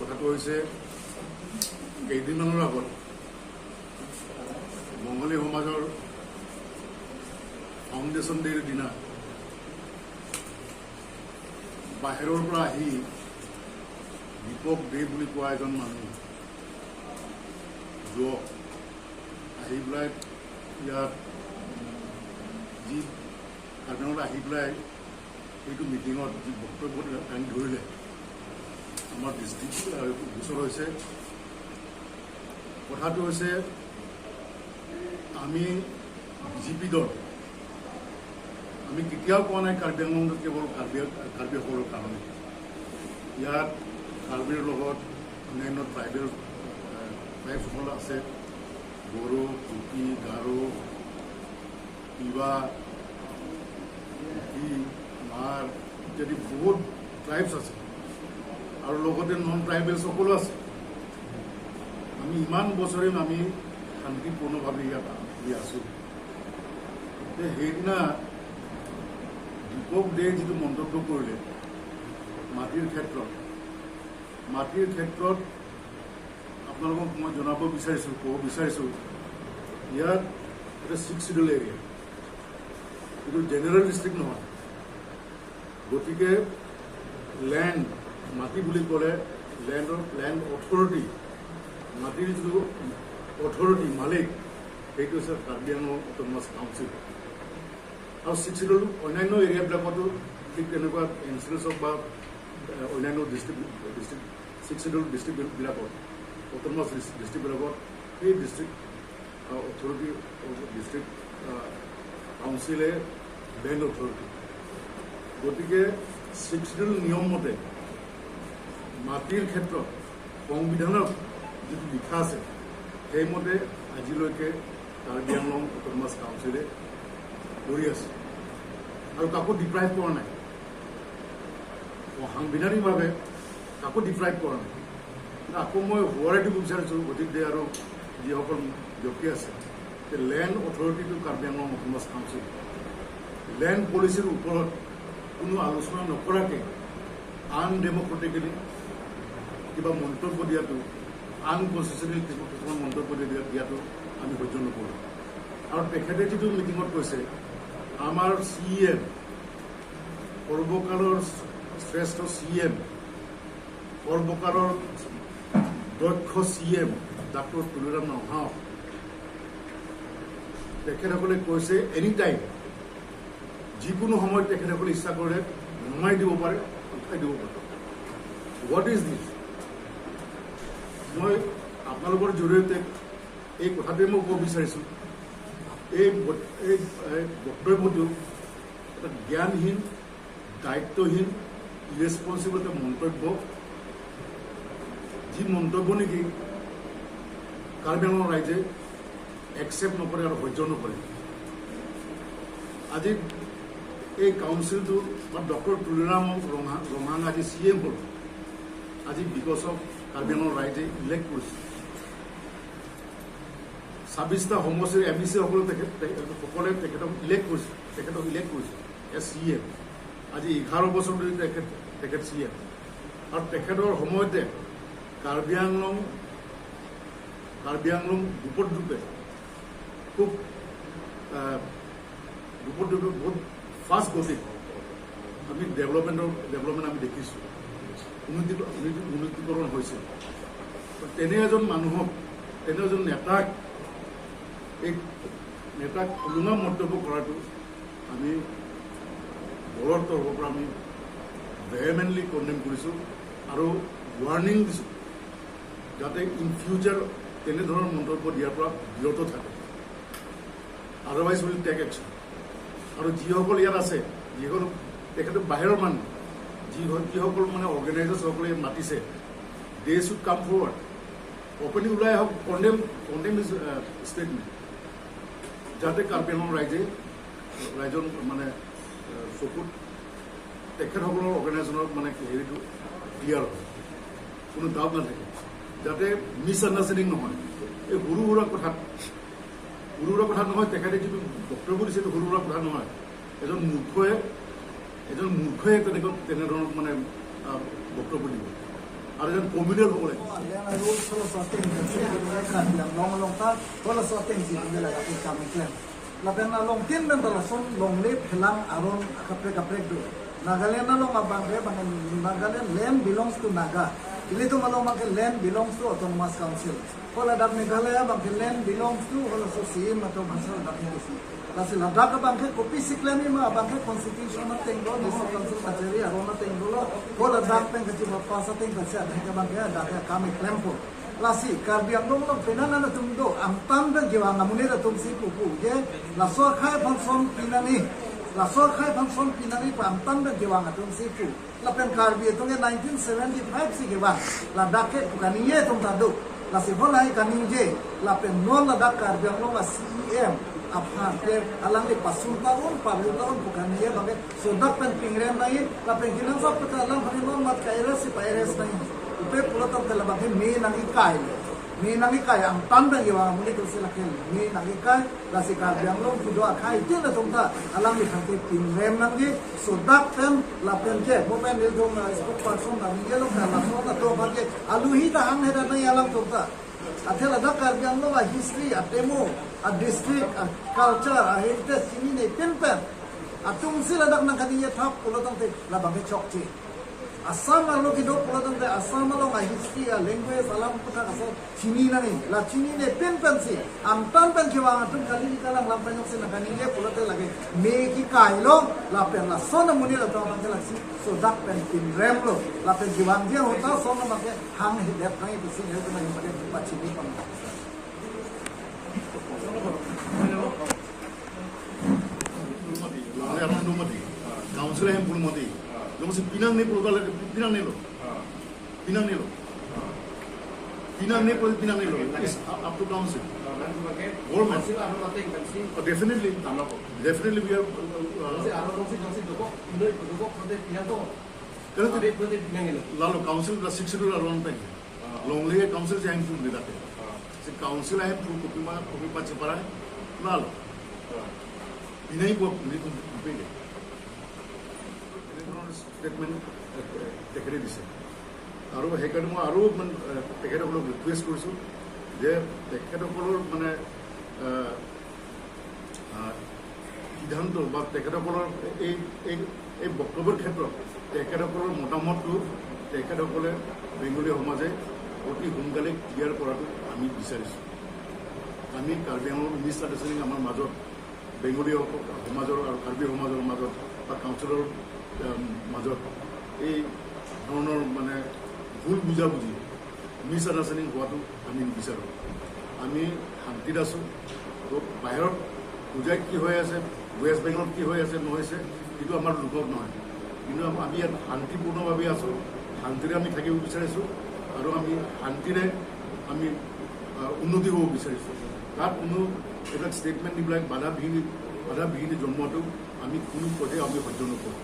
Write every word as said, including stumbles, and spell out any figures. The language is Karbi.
কথাটো হৈছে, কেইদিনমানৰ আগত বঙালী সমাজৰ ফাউণ্ডেশ্যন ডেৰ দিনা বাহিৰৰ পৰা আহি দীপক দে বুলি কোৱা এজন মানুহ যুৱক আহি পেলাই ইয়াত যি কাৰ্বি আংলঙত আহি পেলাই এইটো মিটিঙত যি বক্তব্য দাঙি ধৰিলে, আমাৰ দৃষ্টিত, আহ, গোচৰ হৈছে। কথাটো হৈছে, আমি বিজেপি দল, আমি কেতিয়াও কোৱা নাই কাৰ্বি আংলঙত কেৱল কাৰ্বি, কাৰ্বিসকলৰ কাৰণে। ইয়াত কাৰ্বিৰ লগত অন্যান্য ট্ৰাইবেল, আহ, ট্ৰাইবছসকল আছে, বড়ো, কুকি, গাৰো, তিৱা, কুকি, মাৰ ইত্যাদি বহুত ট্ৰাইবছ আছে আৰু লগতে নন ট্ৰাইবেলছ সকলো আছে। আমি ইমান বছৰে আমি শান্তিপূৰ্ণভাৱে ইয়াত আমি আছো। যে সেইদিনা দীপক দে যিটো মন্তব্য কৰিলে মাটিৰ ক্ষেত্ৰত, মাটিৰ ক্ষেত্ৰত আপোনালোকক মই জনাব বিচাৰিছো, ক'ব বিচাৰিছো, ইয়াত এটা ছিক্স শ্বিডিউল এৰিয়া, এইটো জেনেৰেল ডিষ্ট্ৰিক্ট নহয়। গতিকে লেণ্ড, মাটি বুলি ক'লে লেণ্ডৰ, লেণ্ড অথৰিটি, মাটিৰ যিটো অথৰিটি, মালিক, সেইটো হৈছে কাৰ্বি আংলং অট'নমাছ কাউন্সিল। আৰু ছিক্স শ্বিডিউল অন্যান্য এৰিয়াবিলাকতো ঠিক তেনেকুৱা এন চি এল হওক বা, এ, অন্যান্য ডিষ্ট্ৰিক্ট, ডিষ্ট্ৰিক্ট, ছিক্স শ্বিডিউল ডিষ্ট্ৰিক্টবিলাকত, অট'নমাছ ডিষ্ট্ৰিক্টবিলাকত সেই ডিষ্ট্ৰিক্ট, আ, অথৰিটি, ডিষ্ট্ৰিক্ট, আ, কাউন্সিলে লেণ্ড অথৰিটি। গতিকে ছিক্স শ্বিডিউল নিয়ম মতে মাটিৰ ক্ষেত্ৰত সংবিধানত যিটো লিখা আছে, সেইমতে আজিলৈকে কাৰ্বি আংলং অট'নমাছ কাউন্সিলে কৰি আছে আৰু কাকো ডিপ্ৰাইভ কৰা নাই, সাংবিধানিকভাৱে কাকো ডিপ্ৰাইভ কৰা নাই। কিন্তু আকৌ মই সোঁৱৰাই দিব বিচাৰিছো অজিত দে আৰু যিসকল ব্যক্তি আছে, যে লেণ্ড অথৰিটিটো কাৰ্বি আংলং অট'নমাছ কাউন্সিল। লেণ্ড পলিচিৰ ওপৰত কোনো আলোচনা নকৰাকে আনডেমক্ৰেটিকেলি কিবা মন্তব্য দিয়াটো, আনকনষ্টিটিউচনেল কিছুমান, কিছুমান মন্তব্য দিয়া, দিয়াটো আমি সহ্য নকৰোঁ। আৰু তেখেতে যিটো মিটিঙত কৈছে, আমাৰ চি ই এম, সৰ্বকালৰ শ্ৰেষ্ঠ চি ই এম, সৰ্বকালৰ দক্ষ চি ই এম ডাক্তৰ তুলিৰাম ৰংহাং, তেখেতসকলে কৈছে এনি টাইম, যিকোনো সময়ত তেখেতসকলে ইচ্ছা কৰিলে নমাই দিব পাৰে, উঠাই দিব পাৰে। What is this? মই আপোনালোকৰ জৰিয়তে এই কথাটোৱে মই ক'ব বিচাৰিছো, এই ব-, এই, এই বক্তব্যটো এটা জ্ঞানহীন, দায়িত্বহীন, ইৰেছপনচিবল এটা মন্তব্য, যি মন্তব্য নেকি কাৰ্বি আংলং ৰাইজে একচেপ্ট নকৰে আৰু সহ্য নকৰে। আজি এই কাউন্সিলটো বা ডক্টৰ তুলিৰাম ৰংহাং, ৰংহাং আজি চি ই এম হ'ল, আজি বিকজ অফ কাৰ্বি আংলং ৰাইজে ইলেক্ট কৰিছে। ছাব্বিছটা সমষ্টিৰ এম ই চি সকলে তেখেত, তেখেত, সকলে তেখেতক ইলেক্ট কৰিছে, তেখেতক ইলেক্ট কৰিছে এজ চি ই এম। আজি এঘাৰ বছৰ ধৰি তেখেত, তেখেত চি ই এম। আৰু তেখেতৰ সময়তে কাৰ্বি আংলং, কাৰ্বি আংলং দুপদৰূপে খুব, আহ, দুপদৰূপে বহুত ফাষ্ট গতিত আমি ডেভেলপমেণ্টৰ, ডেভেলপমেণ্ট আমি দেখিছোঁ, উন্নতি, উন্নতি, উন্নতিকৰণ হৈছে। তেনে এজন মানুহক, তেনে এজন নেতাক, এই নেতাক থুলুঙা মন্তব্য কৰাটো আমি দলৰ তৰফৰ পৰা আমি ভেহেমেণ্টলি কণ্ডেম কৰিছোঁ আৰু ৱাৰ্ণিং দিছোঁ, যাতে ইন ফিউচাৰ তেনেধৰণৰ মন্তব্য দিয়াৰ পৰা বিৰত থাকে। Otherwise we'll take action. আৰু যিসকল ইয়াত আছে, যিসকল তেখেতে বাহিৰৰ মানুহ, যি, যিসকল মানে অৰ্গেনাইজাৰ্ছসকলে ইয়াত মাতিছে, they should come forward, openly ওলাই আহক, কণ্ডেম, কণ্ডেম ইজ ষ্টেটমেণ্ট, যাতে কাৰ্বি আংলং ৰাইজে, ৰাইজৰ মানে, আহ, চকুত তেখেতসকলৰ অৰ্গেনাইজেশ্যনৰ মানে হেৰিটো ক্লিয়াৰ হয়, কোনো ডাউট নাথাকে, যাতে মিছ আণ্ডাৰষ্টেণ্ডিং নহয়। এই সৰু সুৰা কথাত, সৰু সুৰা কথা নহয়, তেখেতে যিটো বক্তব্য দিছে, এইটো সৰু সুৰা কথা নহয়। এজন মূৰ্খই, এজন মূৰ্খই তেনেকৈ, তেনেধৰণৰ মানে, আহ, বক্তব্য দিব। Arjan communal hole. Land rules halaso ateng si, Karbi Anglong along ta halaso ateng si, tinggal ada pun kami claim. Lapen along tin pen ta lason longle phelang aron kaprek kaprek do. Nagaland along abang ke, bang Nagaland land belongs to Naga. Ilitum along abang ke land belongs to Autonomous Council. Ko ladak Meghalaya abang ke land belongs to halaso C M atum asal dak ke si. Lasi ladak abang ke kopisi klem ma, abang ke constitution ateng do, district council kachari aron ateng dolo. Ko ladak pen kachipapas ateng kachari adak ke abang ke, dak ke kami klempo. Lasi Karbi Anglong along penang an atum do, angtan pen kevang amonit atum si pupu ke, laso akhai aphan son pinangji, laso akhai aphan son pinangji pu angtan pen kevang atum si pu. Lapen Karbi atum ke nineteen seventy-five si kevang, ladak ke pu kaningje atum ta do. Lasi halahai kaningje, lapen non ladak Karbi Anglong a C E M aphan ke alangli pasun ta un, parlu ta un pu kaningje abang ke sodak pen pingrem nangji, lapen kenangsot pen alang aphan non mat ka-arrest si pa-arrest nangji. Upe pulo tangte labang ke me nangkekai. Me nangkekai, angtan pen kevang amonit atum si lake me nangkekai, lasi Karbi Anglong kedo akhai tin atum ta alangli aphan ke pingrem nangji, sodak pen lapen ke, mo pen ilitum, uh, spokesperson ta ningje lo, lason atum aphan ke aluhi ta hanghe nangji alangtum ta. Athe ladak Karbi Anglong a history, atemu, a district, a culture, a heritage chinine pin pen atum si ladak nangkaningje thap pulo tangte labang ke chokche. Assam arlo kedo pulo tangte Assam along a history, a language, alam aphuthak ason chini nangji. La chinine pin pen si, angtan pen kevang atum kali kalang lam pen si nangkaningje pulote lake me kekai lo, lapen lason amonit atum abang ke lasi sodak pen pinrem lo, lapen kevangji ahut ta lason abang ke hanghedet nangji pusi nelitum abang ke pachini pang. Longle aron do mati. Council ahem pun mati. Jongsi pinangne pulo, pinangnelo. Pinangnelo. Pinangne pulo, pinangnelo. It's up to council. Government. Oh, definitely. Definitely we are, uh, uh, Kalau tidak, lalu council la Sixth Schedule aron pen. Longle council si ahem pun didak. Si council ahem pun kopi ma, kopi pachi parai. Lalu. Pinangji pu, pinangji pu, pinangji pu. এনেধৰণৰ ষ্টেটমেণ্ট, এ, এ, তেখেতে দিছে। আৰু সেইকাৰণে মই আৰু মানে, এ, তেখেতসকলক ৰিকুৱেষ্ট কৰিছোঁ যে তেখেতসকলৰ মানে, এ, আহ, সিদ্ধান্ত বা তেখেতসকলৰ এই, এই, এই বক্তব্যৰ ক্ষেত্ৰত তেখেতসকলৰ মতামতটো তেখেতসকলে বেংগলী সমাজে অতি সোনকালে ক্লিয়াৰ কৰাটো আমি বিচাৰিছোঁ। আমি কাৰ্বি আংলং মিছ আণ্ডাৰষ্টেণ্ডিং আমাৰ মাজত বেংগলী সমাজৰ আৰু কাৰ্বি সমাজৰ মাজত বা কাউন্সিলৰ, আম, মাজত এই ধৰণৰ মানে ভুল বুজাবুজি, মিছ আণ্ডাৰষ্টেণ্ডিং হোৱাটো আমি নিবিচাৰোঁ। আমি শান্তিত আছোঁ। তো বাহিৰত পূজাত কি হৈ আছে, ৱেষ্ট বেংগলত কি হৈ আছে, নহৈছে, এইটো আমাৰ লোকত নহয়। কিন্তু আম-, আমি ইয়াত শান্তিপূৰ্ণভাৱে আছোঁ, শান্তিৰে আমি থাকিব বিচাৰিছোঁ আৰু আমি শান্তিৰে আমি, আহ, উন্নতি হ'ব বিচাৰিছোঁ। তাত কোনো এইবিলাক ষ্টেটমেণ্ট, এইবিলাক বাধা বিঘিনি, বাধা বিঘিনি জন্মোৱাটো আমি কোনো পধ্যে আমি সহ্য নকৰোঁ।